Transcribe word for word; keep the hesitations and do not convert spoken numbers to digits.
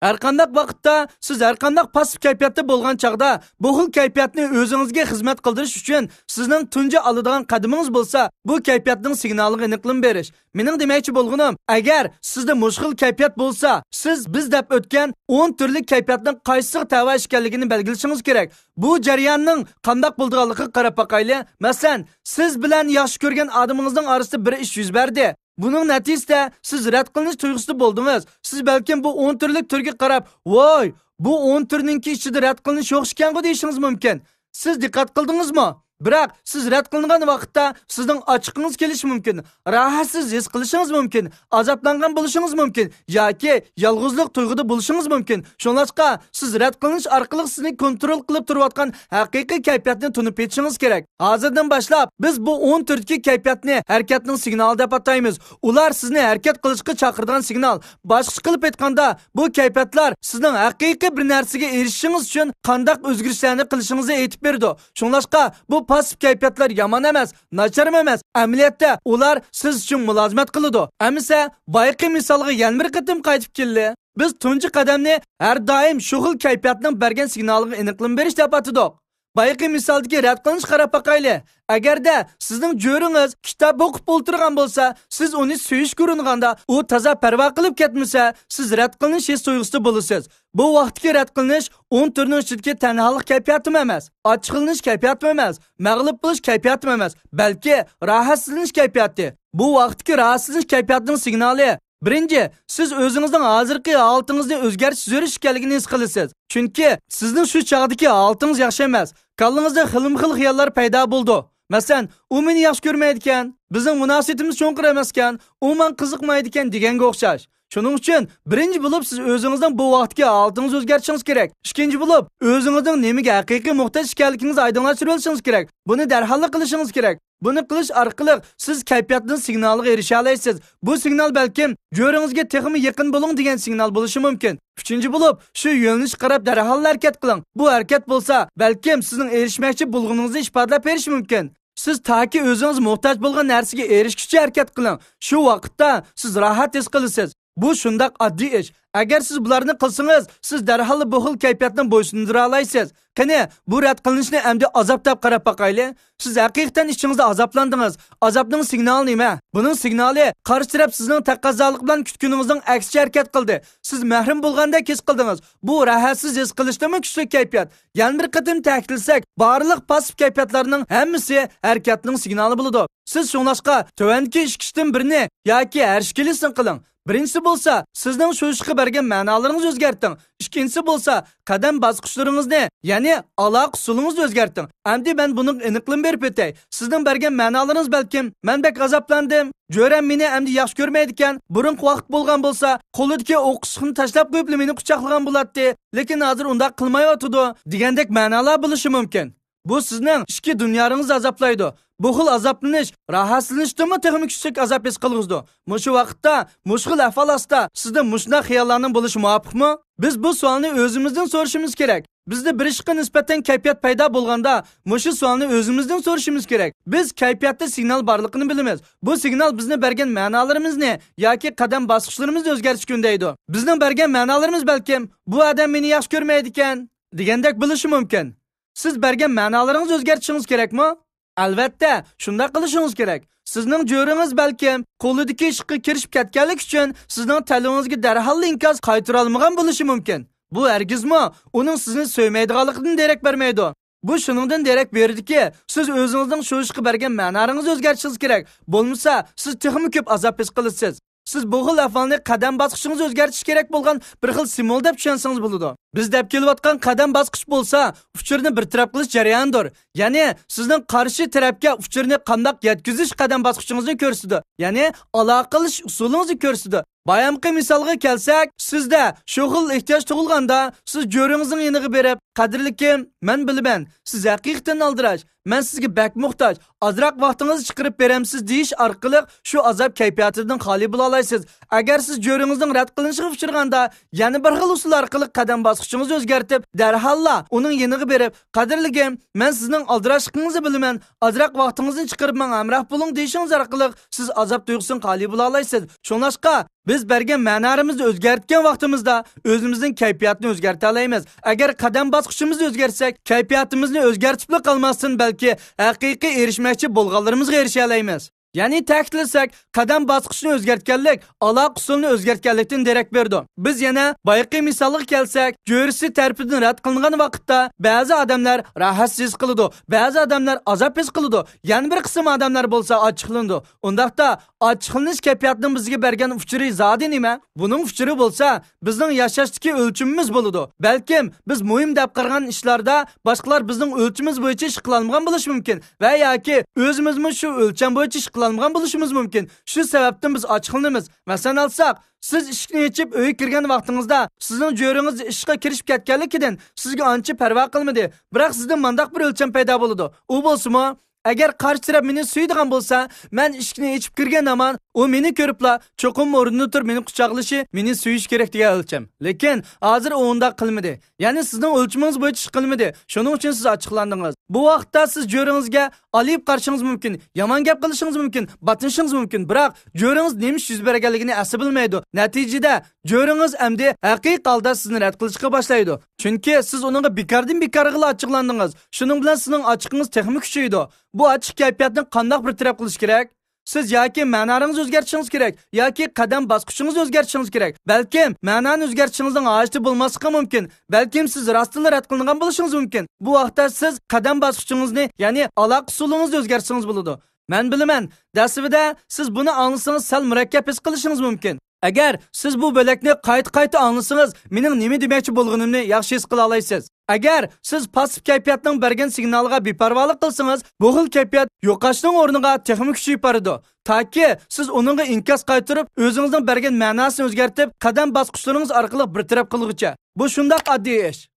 ھەرقانداق ۋاقىتتا سىز ھەرقانداق پاسسىپ كەيپىياتتا بولغان چاغدا، بۇ خىل كەيپىياتنى ئۆزىڭىزگە خىزمەت قىلدۇرۇش ئۈچۈن سىزنىڭ تۇنجى ئالىدىغان قەدىمىڭىز بولسا، بۇ كەيپىياتنىڭ سىگنالىغا ئېنىقلىما بېرىش. مېنىڭ دېمەكچى بولغىنىم، ئەگەر سىزدە مۇشۇ خىل كەيپىيات بولسا، سىز بىز دەپ ئۆتكەن ئون تۈرلۈك كەيپىياتنىڭ قايسىسىغا تەۋە ئىكەنلىكىنى بەلگىلىشىڭىز كېرەك. بۇ جەرياننىڭ قانداق بولىدىغانلىقىغا قاراپ باقايلى. مەسىلەن، سىز بىلەن ياخشى كۆرگەن ئادىمىڭىزنىڭ ئارىسىدا بىر ئىش يۈز بەردى. بۇنىڭ نەتىجىسىدە سىز رەت قىلىنىش تۇيغۇسىدا بولدىڭىز. سىز بەلكىم بۇ ئون تۈرلۈك تۈرگە قاراپ، ۋاي، بۇ ئون تۈرنىڭكى ئىچىدە رەت قىلىنىش يوق ئىكەنغۇ دېيىشىڭىز مۇمكىن. سىز دىققەت قىلدىڭىزمۇ؟ بىراق سىز رەت قىلىنغان ۋاقىتتا سىزنىڭ ئاچچىقىڭىز كېلىشى مۇمكىن، راھەتسىز ھېس قىلىشىڭىز مۇمكىن، ئازابلانغان بولۇشىڭىز مۇمكىن ياكى يالغۇزلۇق تۇيغۇدا بولۇشىڭىز مۇمكىن. شۇڭلاشقا سىز رەت قىلىنىش ئارقىلىق سىزنى كونترول قىلىپ تۇرۇۋاتقان ھەقىقىي كەيپىياتنى تونۇپ يېتىشىڭىز كېرەك. ھازىردىن باشلاپ بىز بۇ ئون تۈردىكى كەيپىياتنى ھەرىكەتنىڭ سىگنالى دەپ ئاتايمىز. ئۇلار سىزنى ھەرىكەت قىلىشقا چاقىرىدىغان سىگنال. باشقىچە قىلىپ ئېيتقاندا، بۇ كەيپىياتلار سىزنىڭ ھەقىقىي بىر نەرسىگە ئېرىشىشىڭىز ئۈچۈن قانداق ئۆزگىرىشلەرنى قىلىشىڭىزنى ئېيتىپ بېرىدۇ. شۇڭلاشقا بۇ پاسسىپ كەيپىياتلار يامان ئەمەس، ناچارمۇ ئەمەس. ئەمەلىيەتتە ئۇلار سىز ئۈچۈن مۇلازىمەت قىلىدۇ. ئەمىسە بايىقى مىسالغا يەنە بىر قېتىم قايتىپ كېلىلى. بىز تۇنجى قەدەمنى ھەر دائىم شۇ خىل كەيپىياتنىڭ بەرگەن سىگنالىغا ئېنىقلىما بېرىش دەپ ئاتىدۇق. بايىقى مىسالدىكى رەت قىلىنىشقا قاراپ باقايلى. ئەگەردە سىزنىڭ جۆرىڭىز كىتاب ئوقۇپ ئولتۇرغان بولسا، سىز ئۇنى سۆيۈشكە ئۇرۇنغاندا، ئۇ تازا پەرۋا قىلىپ كەتمىسە، سىز رەت قىلىنىش ھېس تۇيغۇسىدا بولىسىز. بۇ ۋاقىتتىكى رەت قىلىنىش ئون تۈرنىڭ ئىچىدىكى تەنھالىق كەيپىياتىمۇ ئەمەس، ئاچچىقلىنىش كەيپىياتىمۇ ئەمەس، مەغلۇپ بولۇش كەيپىياتىمۇ ئەمەس، بەلكى راھەتسىزلىنىش كەيپىياتى. بۇ ۋاقىتتىكى راھەتسىزلىنىش كەيپىياتىنىڭ سىگنالى، بىرىنچى، سىز ئۆزىڭىزنىڭ ھازىرقى ھالىتىڭىزنى ئۆزگەرتىش زۆرۈر ئىكەنلىكىنى ھېس قىلىسىز. چۈنكى سىزنىڭ شۇ چاغدىكى ھالىتىڭىز ياخشى ئەمەس. كاللىڭىزدا خىلمۇ خىل خىياللار پەيدا بولىدۇ. مەسىلەن، ئۇ مېنى ياخشى كۆرمەيدىكەن، بىزنىڭ مۇناسىۋىتىمىز چوڭقۇر ئەمەسكەن، ئۇ ماڭا قىزىقمايدىكەن دېگەنگە ئوخشاش. شۇنىڭ ئۈچۈن بىرىنچى بولۇپ سىز ئۆزىڭىزنىڭ بۇ ۋاقىتتىكى ھالىتىڭىزنى ئۆزگەرتىشىڭىز كېرەك. ئىككىنچى بولۇپ، ئۆزىڭىزنىڭ نېمىگە ھەقىقىي موھتاج ئىكەنلىكىڭىزنى ئايدىڭلاشتۇرۇۋېلىشىڭىز كېرەك. بۇنى دەرھاللا قىلىشىڭىز كېرەك. بۇنى قىلىش ئارقىلىق سىز كەيپىياتنىڭ سىگنالىغا ئېرىشەلەيسىز. بۇ سىگنال بەلكىم جۆرىڭىزگە تېخىمۇ يېقىن بولۇڭ دېگەن سىگنال بولۇشى مۇمكىن. ئۈچىنچى بولۇپ، شۇ يۆنىلىشكە قاراپ دەرھاللا ھەرىكەت قىلىڭ. بۇ ھەرىكەت بولسا بەلكىم سىزنىڭ ئېرىشمەكچى بولغىنىڭىزنى ئىپادىلەپ بېرىشى مۇمكىن. سىز تاكى ئۆزىڭىز موھتاج بولغان نەرسىگە ئېرىشكۈچە ھەرىكەت قىلىڭ. شۇ ۋاقىتتا سىز راھەت ھېس قىلىسىز. بۇ شۇنداق ئاددىي ئىش. ئەگەر سىز بۇلارنى قىلسىڭىز، سىز دەرھاللا بۇ خىل كەيپىياتنى بويسۇندۇرالايسىز. قېنى، بۇ رەت قىلىنىشنى ئەمدى ئازاب دەپ قاراپ باقايلى. سىز ھەقىقەتەن ئىچىڭىزدە ئازابلاندىڭىز. ئازابنىڭ سىگنالى نېمە؟ بۇنىڭ سىگنالى، قارشى تەرەپ سىزنىڭ تەقەززالىق بىلەن كۈتكىنىڭىزنىڭ ئەكسىچە ھەرىكەت قىلدى. سىز مەھرۇم بولغاندەك ھېس قىلدىڭىز. بۇ راھەتسىز ھېس قىلىشتىنمۇ كۈچلۈك كەيپىيات. يەنە بىر قېتىم تەكىتلىسەك، بارلىق پاسسىپ كەيپىياتلارنىڭ ھەممىسى ھەرىكەتنىڭ سىگنالى بولىدۇ. سىز شۇڭلاشقا تۆۋەندىكى ئىككىدىن بىرىنى ياكى ھەر ئىككىلىسىنى قىلىڭ. بىرىنچىسى بولسا، سىزنىڭ شۇ ئىشقا بەرگەن مەنالىرىڭىزنى ئۆزگەرتىڭ. ئىككىنچىسى بولسا، قەدەم باسقۇچلىرىڭىزنى، يەنى ئالاقە ئۇسۇلىڭىزنى ئۆزگەرتىڭ. ئەمدى مەن بۇنىڭغا ئېنىقلىما بېرىپ ئۆتەي. سىزنىڭ بەرگەن مەنالىرىڭىز بەلكىم، مەن بەك ئازابلاندىم، جۆرەم مېنى ئەمدى ياخشى كۆرمەيدىكەن، بۇرۇنقى ۋاقىت بولغان بولسا، قولىدىكى ئوق ئىشقىنى تاشلاپ قويۇپلا مېنى قۇچاقلىغان بولاتتى، لېكىن ھازىر ئۇنداق قىلمايۋاتىدۇ، دېگەندەك مەنالار بولۇشى مۇمكىن. بۇ سىزنىڭ ئىچكى دۇنياڭىزنى ئازابلايدۇ. بۇ خىل ئازابلىنىش راھەتسىزلىنىشتىنمۇ تېخىمۇ كۈچلۈك ئازاب ھېس قىلغۇزىدۇ. مۇشۇ ۋاقىتتا، مۇشۇ خىل ئەھۋال ئاستىدا سىزدە مۇشۇنداق خىياللارنىڭ بولۇشى مۇۋاپىقمۇ؟ بىز بۇ سوئالنى ئۆزىمىزدىن سورىشىمىز كېرەك. بىزدە بىر ئىشقا نىسبەتەن كەيپىيات پەيدا بولغاندا، مۇشۇ سوئالنى ئۆزىمىزدىن سورىشىمىز كېرەك. بىز كەيپىياتتا سىگنال بارلىقىنى بىلىمىز. بۇ سىگنال بىزنى بەرگەن مەنالىرىمىزنى ياكى قەدەم باسقۇچلىرىمىزنى ئۆزگەرتىشكە ئۈندەيدۇ. بىزنىڭ بەرگەن مەنالىرىمىز بەلكىم، بۇ ئادەم مېنى ياخشى كۆرمەيدىكەن، دېگەندەك بولۇشى مۇمكىن. سىز بەرگەن مەنالىرىڭىزنى ئۆزگەرتىشىڭىز كېرەكمۇ؟ ئەلۋەتتە، شۇنداق قىلىشىڭىز كېرەك. سىزنىڭ جۆرىڭىز بەلكىم قولىدىكى ئىشقا كىرىشىپ كەتكەنلىكى ئۈچۈن سىزنىڭ تەلىپىڭىزگە دەرھاللا ئىنكاس قايتۇرالمىغان بولۇشى مۇمكىن. بۇ ھەرگىزمۇ ئۇنىڭ سىزنى سۆيمەيدىغانلىقىدىن دېرەك بەرمەيدۇ. بۇ شۇنىڭدىن دېرەك بېرىدۇكى، سىز ئۆزىڭىزنىڭ شۇ ئىشقا بەرگەن مەنالىرىڭىزنى ئۆزگەرتىشىڭىز كېرەك. بولمىسا، سىز تېخىمۇ كۆپ ئازاب ھېس قىلىسىز. سىز بۇ خىل ئەھۋالنى قەدەم باسقۇچىڭىزنى ئۆزگەرتىش كېرەك بولغان بىر خىل سىمۋول دەپ چۈشەنسىڭىز بولىدۇ. بىز دەپ كېلىۋاتقان قەدەم باسقۇچ بولسا، ئۇچۇرنى بىر تەرەپ قىلىش جەريانىدۇر. يەنى سىزنىڭ قارشى تەرەپكە ئۇچۇرنى قانداق يەتكۈزۈش قەدەم باسقۇچىڭىزنى كۆرسىتىدۇ. يەنى ئالاقە قىلىش ئۇسۇلىڭىزنى كۆرسىتىدۇ. بايامقى مىسالغا كەلسەك، سىزدە شۇ خىل ئېھتىياج تۇغۇلغاندا، سىز جۆرىڭىزنىڭ يېنىغا بېرىپ، قەدىرلىكىم، مەن بىلىمەن، سىز ھەقىقەتەن ئالدىراش، مەن سىزگە بەك موھتاج، ئازراق ۋاقتىڭىزنى چىقىرىپ بېرەمسىز دېيىش ئارقىلىق شۇ ئازاب كەيپىياتىدىن خالىي بولالايسىز. ئەگەر سىز جۆرىڭىزنىڭ رەت قىلىنىشىغا ئۇچرىغاندا، يەنە بىر خىل ئۇسۇل ئارقىلىق قەدەم باسقۇچىڭىزنى ئۆزگەرتىپ، دەرھاللا ئۇنىڭ يېنىغا بېرىپ، قەدىرلىكىم، مەن سىزنىڭ ئالدىراشلىقىڭىزنى بىلىمەن، ئازراق ۋاقتىڭىزنى چىقىرىپ ماڭا ھەمراھ بولۇڭ دېيىشىڭىز ئارقىلىق سىز ئازاب تۇيغۇسىنى خالىي بولالايسىز. شۇڭلاشقا، بىز بەرگەن مەنارىمىزنى ئۆزگەرتكەن ۋاقتىمىزدا ئۆزىمىزنىڭ كەيپىياتىنى ئۆزگەرتەلەيمىز. ئەگەر قەدەم باسقۇچىمىزنى ئۆزگەرتسەك، كەيپىياتىمىزنى ئۆزگەرتىپلا قالماستىن، بەلكى ھەقىقىي ئېرىشمەكچى بولغانلىرىمىزغا ئېرىشەلەيمىز. يەنى تەكىتلىسەك، قەدەم باسقۇچنى ئۆزگەرتكەنلىك ئالاقە ئۇسۇلىنى ئۆزگەرتكەنلىكتىن دېرەك بېرىدۇ. بىز يەنە بايىقى مىسالغا كەلسەك، جۆرىسى تەرىپىدىن رەت قىلىنغان ۋاقىتتا بەزى ئادەملەر راھەتسىز ھېس قىلىدۇ، بەزى ئادەملەر ئازاب ھېس قىلىدۇ، يەنە بىر قىسىم ئادەملەر بولسا ئاچچىقلىنىدۇ. ئۇنداقتا ئاچچىقلىنىش كەيپىياتىنىڭ بىزگە بەرگەن ئۇچۇرى زادى نېمە؟ بۇنىڭ ئۇچۇرى بولسا بىزنىڭ ياشاشتىكى ئۆلچىمىمىز بولىدۇ. بەلكىم بىز مۇھىم دەپ قارىغان ئىشلاردا باشقىلار بىزنىڭ ئۆلچىمىمىز بويىچە ئىش قىلالمىغان بولۇشى مۇمكىن ۋە ياكى ئۆزىمىزمۇ شۇ ئۆلچەم بويىچە ئىش قىلالمىغان بولۇشىمىز مۇمكىن. شۇ سەۋەبتىن بىز ئاچچىقلىنىمىز. مەسىلەن ئالساق، سىز ئىشىكنى ئېچىپ ئۆيگە كىرگەن ۋاقتىڭىزدا سىزنىڭ جۆرىڭىز ئىشقا كىرىشىپ كەتكەنلىكىدىن سىزگە ئانچە پەرۋا قىلمىدى. بىراق سىزدىن مانداق بىر ئۆلچەم پەيدا بولىدۇ. ئۇ بولسىمۇ، ئەگەر قارشى تەرەپ مېنى سۆيىدىغان بولسا، مەن ئىشىكنى ئېچىپ كىرگەن ھامان ئۇ مېنى كۆرۈپلا چوقۇم ئورنىدىن تۇرۇپ مېنى قۇچاقلىشى، مېنى سۆيۈشى كېرەك دېگەن ئۆلچەم. لېكىن ھازىر ئۇ ئۇنداق قىلمىدى. يەنى سىزنىڭ ئۆلچىمىڭىز بويىچە ئىش قىلمىدى. شۇنىڭ ئۈچۈن سىز ئاچچىقلاندىڭىز. بۇ ۋاقىتتا سىز جۆرىڭىزگە ئالىيىپ قارىشىڭىز مۇمكىن، يامان گەپ قىلىشىڭىز مۇمكىن، باتنىشىڭىز مۇمكىن، بىراق جۆرىڭىز نېمە ئۈچۈن يۈز بەرگەنلىكىنى ئەسلى بىلمەيدۇ. نەتىجىدە جۆرىڭىز ئەمدى ھەقىقىي ھالدا سىزنى رەت قىلىشقا باشلايدۇ. چۈنكى سىز ئۇنىڭغا بىكاردىن بىكارغىلا ئاچچىقلاندىڭىز. شۇنىڭ بىلەن سىزنىڭ ئاچچىقىڭىز تېخىمۇ كۈچىيىدۇ. بۇ ئاچچىق كەيپىياتنى قانداق بىر تەرەپ قىلىش كېرەك؟ سىز ياكى مەنانىڭىزنى ئۆزگەرتىشىڭىز كېرەك، ياكى قەدەم باسقۇچىڭىزنى ئۆزگەرتىشىڭىز كېرەك. بەلكىم مەنانى ئۆزگەرتىشىڭىزنىڭ ھاجىتى بولماسلىقى مۇمكىن. بەلكىم سىز راستتىنلا رەت قىلىنغان بولۇشىڭىز مۇمكىن. بۇ ۋاقىتتا سىز قەدەم باسقۇچىڭىزنى، يەنى ئالاقە ئۇسۇلىڭىزنى ئۆزگەرتسىڭىز بولىدۇ. مەن بىلىمەن، دەسلىپىدە سىز بۇنى ئاڭلىسىڭىز سەل مۇرەككەپ ھېس قىلىشىڭىز مۇمكىن. ئەگەر سىز بۇ بۆلەكنى قايتا-قايتا ئاڭلىسىڭىز، مېنىڭ نېمە دېمەكچى بولغىنىمنى ياخشى ھېس قىلالايسىز. ئەگەر سىز پاسسىپ كەيپىياتنىڭ بەرگەن سىگنالىغا بىپەرۋالىق قىلسىڭىز، بۇ خىل كەيپىيات يوقاشنىڭ ئورنىغا تېخىمۇ كۈچىيىپ بارىدۇ. تاكى سىز ئۇنىڭغا ئىنكاس قايتۇرۇپ، ئۆزىڭىزنىڭ بەرگەن مەناسىنى ئۆزگەرتىپ، قەدەم باسقۇچلىرىڭىز ئارقىلىق بىر تەرەپ قىلغۇچە. بۇ شۇنداق ئاددىي ئىش.